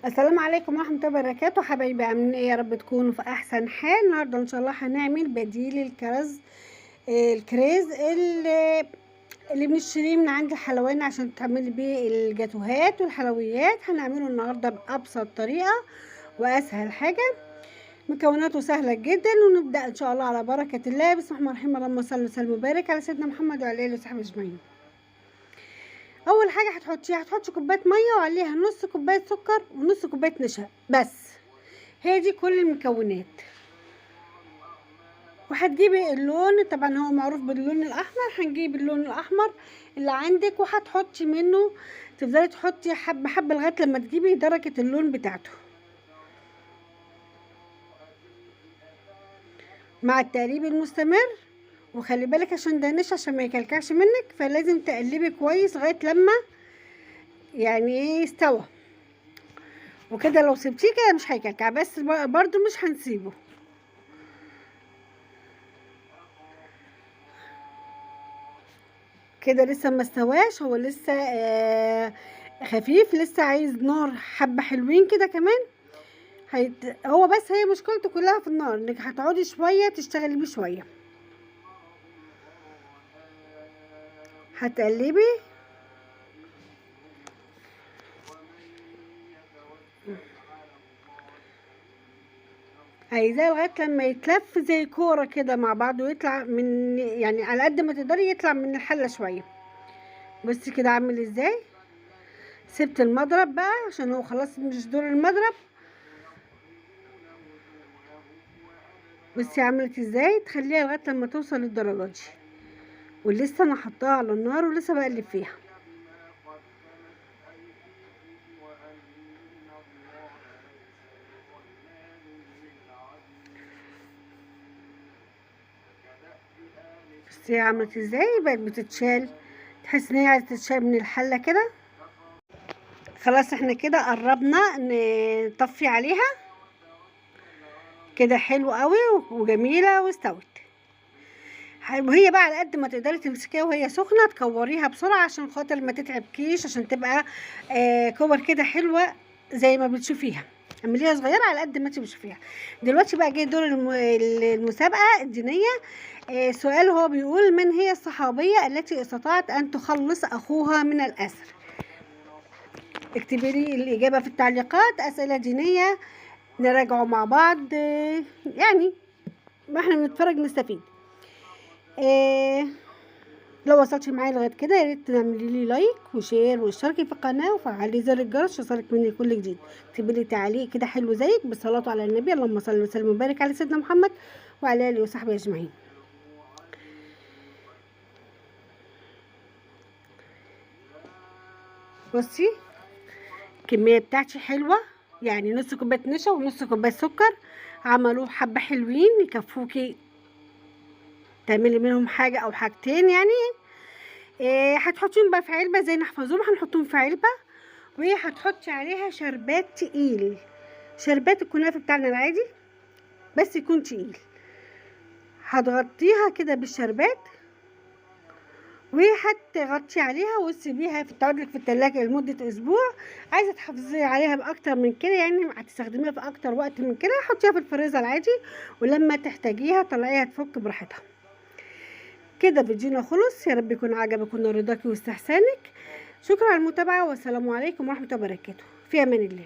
السلام عليكم ورحمة الله وبركاته. حبايبي عاملين ايه؟ يا رب تكونوا في احسن حال. النهارده ان شاء الله هنعمل بديل الكرز، الكريز اللي بنشتريه من عند الحلواني عشان تعملي بيه الجاتوهات والحلويات. هنعمله النهارده بابسط طريقه واسهل حاجة، مكوناته سهلة جدا. ونبدا ان شاء الله على بركة الله. بسم الله الرحمن الرحيم، اللهم صل وسلم وبارك على سيدنا محمد وعلى اله وصحبه اجمعين. اول حاجة هتحطي كوباية مية وعليها نص كوباية سكر ونص كوباية نشا، بس هي دي كل المكونات. وهتجيبي اللون، طبعا هو معروف باللون الاحمر، هنجيب اللون الاحمر اللي عندك وهتحطي منه، تفضلي تحطي حبه حبه لغاية لما تجيبي درجه اللون بتاعته، مع التقليب المستمر. وخلي بالك عشان ده نشا، عشان ما يكلكعش منك، فلازم تقلبي كويس لغاية لما يعني ايه استوى وكده. لو سبتيه كده مش هيكلكع، بس برضو مش هنسيبه. كده لسه ما استواش، هو لسه خفيف، لسه عايز نار حبه حلوين كده كمان. هو بس هي مشكلته كلها في النار، انك هتقعدي شوية تشتغلي بيه شوية. هتقلبي عايزاه لغاية لما يتلف زي كورة كده مع بعض، ويطلع من يعني على قد ما تقدري يطلع من الحلة شوية. بصي كده عامل ازاي. سبت المضرب بقى عشان هو خلاص مش دور المضرب. بصي عملت ازاي، تخليها لغاية لما توصل للدرجة دي. ولسه انا حطاها على النار ولسه بقلب فيها. بصي عملت ازاي، بقت بتتشال، تحس ان هي عايزه تتشال من الحلة كده. خلاص احنا كده قربنا نطفي عليها كده، حلو قوي وجميلة واستوت. وهي بقى على قد ما تقدري تمسكيها وهي سخنة تكوريها بسرعة عشان خاطر ما تتعبكيش، عشان تبقى كور كده حلوة زي ما بتشوفيها. اعمليها صغيرة على قد ما انت بتشوفيها. دلوقتي بقى جاي دور المسابقة الدينية. سؤال هو بيقول: من هي الصحابيه التي استطاعت ان تخلص اخوها من الاسر؟ اكتبي لي الاجابة في التعليقات. اسئلة دينية نراجعه مع بعض، يعني ما احنا بنتفرج نستفيد. لو وصلتي معايا لغاية كده يا ريت تعملي لي like و share واشتركي في القناة وفعلي زر الجرس يوصلك مني كل جديد. اكتبي لي تعليق كده حلو زيك بالصلاة على النبي، اللهم صل وسلم وبارك على سيدنا محمد وعلى اله وصحبه اجمعين. بصي الكمية بتاعتي حلوة، يعني نص كوباية نشا ونص كوباية سكر، عملوه حبه حلوين يكفوكي تعملي منهم حاجة او حاجتين يعني. هتحطيهم بقى في علبة زي نحفظهم، هنحطهم في علبة. وهتحطي عليها شربات تقيل، شربات الكنافه بتاعنا العادي بس يكون تقيل. هتغطيها كده بالشربات وهتغطي عليها وتسيبيها في تقعد في التلاجة لمدة اسبوع. عايزة تحافظي عليها باكتر من كده، يعني هتستخدميها في اكتر وقت من كده، حطيها في الفريزر العادي، ولما تحتاجيها طلعيها تفك براحتها. كده فيديونا خلص، يا رب يكون عجبك ورضاكي واستحسانك. شكرا على المتابعة، والسلام عليكم ورحمة الله وبركاته. في امان الله.